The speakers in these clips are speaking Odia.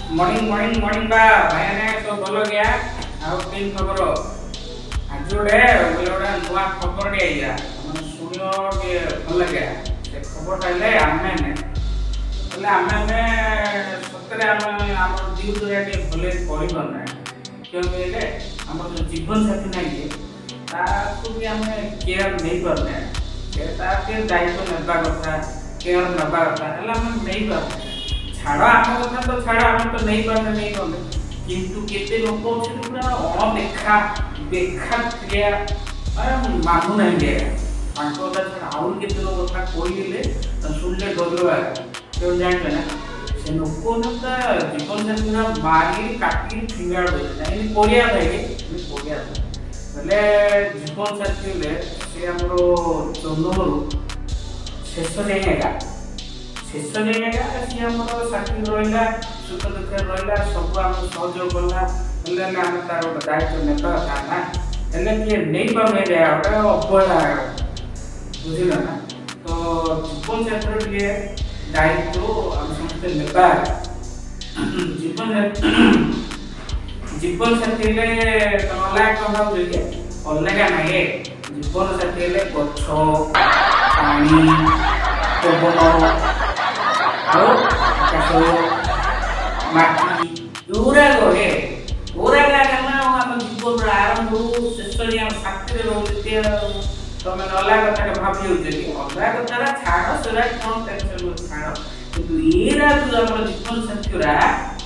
ମର୍ଣ୍ଣିଂ, ମର୍ଣ୍ଣିଂ, ମର୍ଣ୍ଣିଂ ବା ଭାଇମାନେ, ସବୁ ଭଲ କିଆ? ଆଉ କେମିତି ଖବର? ଆଜି ଗୋଟେ ବୋଲେ ଗୋଟେ ନୂଆ ଖବରଟେ ଆଇଲା, ମାନେ ଶୁଣିବ, ଟିକେ ଭଲ ଲାଗେ। ସେ ଖବରଟା ହେଲେ ଆମେ ସତରେ ଆମେ ଆମର ଡ୍ୟୁଟିଟା ଟିକେ ଭଲରେ କରିପାରୁନା। କେଉଁ କହିଲେ, ଆମର ଯେଉଁ ଜୀବନ ସାଥୀ ନାହିଁ କି, ତାକୁ ବି ଆମେ କେୟାର ନେଇପାରୁନେ। ସେ ତାର ଟିକେ ଦାୟିତ୍ୱ ନେବା କଥା, କେୟାର ନେବା କଥା, ହେଲେ ଆମେ ନେଇପାରୁନେ। ଛାଡ଼, ଆମ କଥା ତ ଛାଡ଼, ଆମେ ତ ନେଇପାରୁନେ ନେଇପାରୁନେ, କିନ୍ତୁ କେତେ ଲୋକ ଅଛନ୍ତି ପୁରା ଅଣଦେଖା ଦେଖା କ୍ରିୟା, ମାନେ ମାନୁନାହାନ୍ତି ଆଜ୍ଞା। ତାଙ୍କ କଥା ଛାଡ଼, ଆହୁରି କେତେ ଲୋକ କଥା କହିଲେ ଶୁଣିଲେ ଡରିବ ଆଜ୍ଞା। କେଉଁ ଜାଣିଛ ନା, ସେ ଲୋକ ପୁରା ଜୀବନ ସାଥୀ ପୁରା ମାରିକି କାଟିକି ଫିଙ୍ଗାଡ଼ ଦଉଛନ୍ତି। ଏମିତି କରିବା ପାଇଁ କି, ଏମିତି କରିବା ପାଇଁ ହେଲେ ଜୀବନ ସାଥୀ ହେଲେ ସେ ଆମର ଜନ୍ମରୁ ଶେଷ ଯାଏଁ ଏକା, ଶେଷ ଯାଏଁ ଏକା। ସିଏ ଆମର ସାଥୀ ରହିଲା, ସୁଖ ଦୁଃଖରେ ରହିଲା, ସବୁ ଆମକୁ ସହଯୋଗ କଲା। ହେଲେ ହେଲେ ଆମେ ତାର ଗୋଟେ ଦାୟିତ୍ୱ ନେବା କଥା ନା, ହେଲେ କିଏ ନେଇପାରୁନି। ଗୋଟେ ଅବହେଳା, ବୁଝିଲ ନା? ତ ଜୀବନ ସାଥୀର ଟିକେ ଦାୟିତ୍ୱ ଆମେ ସମସ୍ତେ ନେବା। ଜୀବନ ସାଥୀ ହେଲେ ତମେ ଅଲଗା କ'ଣ ଭାବୁଛ କି? ଅଲଗା ନାହିଁ। ଜୀବନ ସାଥୀ ହେଲେ ଗଛ, ପାଣି, ପବନ ଆଉ ଆକାଶ, ମାଟି, ଏଗୁଡ଼ାକ ହେ, ଏଗୁଡ଼ାକ ନା। ଆଉ ଆମ ଜୀବନର ଆରମ୍ଭରୁ ଶେଷ ଯାଏଁ ଆମ ସାଥିରେ ରହୁଛନ୍ତି। ଆଉ ତମେ ଅଲଗା କଥାଟା ଭାବି ଯାଉଛ କି? ଅଲଗା କଥାଟା ଛାଡ଼, ସେଟା କ'ଣ ଟେନସନ୍, ଛାଡ଼। କିନ୍ତୁ ଏଇରା ଯୋଉ ଆମର ଜୀବନ ସାଥୀ ଗୁରା,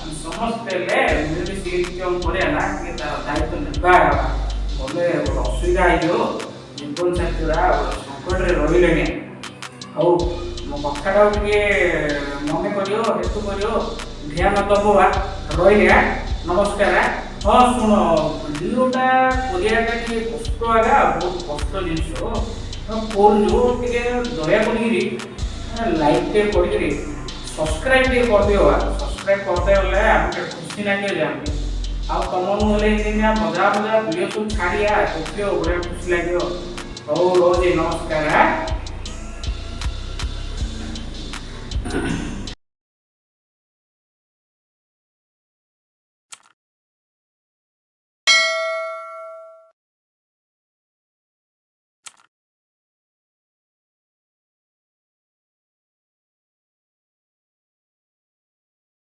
ଆମେ ସମସ୍ତେ ହେଲେ ମିଳିମିଶିକି କ'ଣ କରିବା ନା, ଟିକେ ତାର ଦାୟିତ୍ୱ ନେବା। ଗଲେ ଗୋଟେ ଅସୁବିଧା ହେଇଯିବ। ଜୀବନ ସାଥୀ ଗୁରା ଗୋଟେ ସଙ୍କଟରେ ରହିଲେଣି। ହଉ, ମୋ କଥାଟାକୁ ଟିକେ ମନେ କରିବ, ହେତୁ କରିବ, ଧ୍ୟାନ ଦବ ବା। ରହିଲି, ନମସ୍କାର। ହଁ, ଶୁଣ, ଭିଡ଼ିଓଟା କରିବାଟା ଟିକେ କଷ୍ଟ ଆଗା, ବହୁତ କଷ୍ଟ ଜିନିଷ କରୁଛୁ। ଟିକେ ଦୟା କରିକିରି ଲାଇକ୍ ଟିକେ କରିକିରି ସବସ୍କ୍ରାଇବ୍ ଟିକେ କରିଦିଅ ବା। ସବସ୍କ୍ରାଇବ୍ କରିଦେଲେ ଆମେ ଟିକେ ଖୁସି ଲାଗିବ ଯେ ଆମେ ଆଉ ତମକୁ ହେଲେ ଏମିତି ମଜା ମଜା ଭିଡ଼ିଓ ସବୁ ଛାଡ଼ିଆ, ଦେଖିବ, ବଢ଼ିଆ ଖୁସି ଲାଗିବ। ହଉ, ରହୁଛି, ନମସ୍କାର।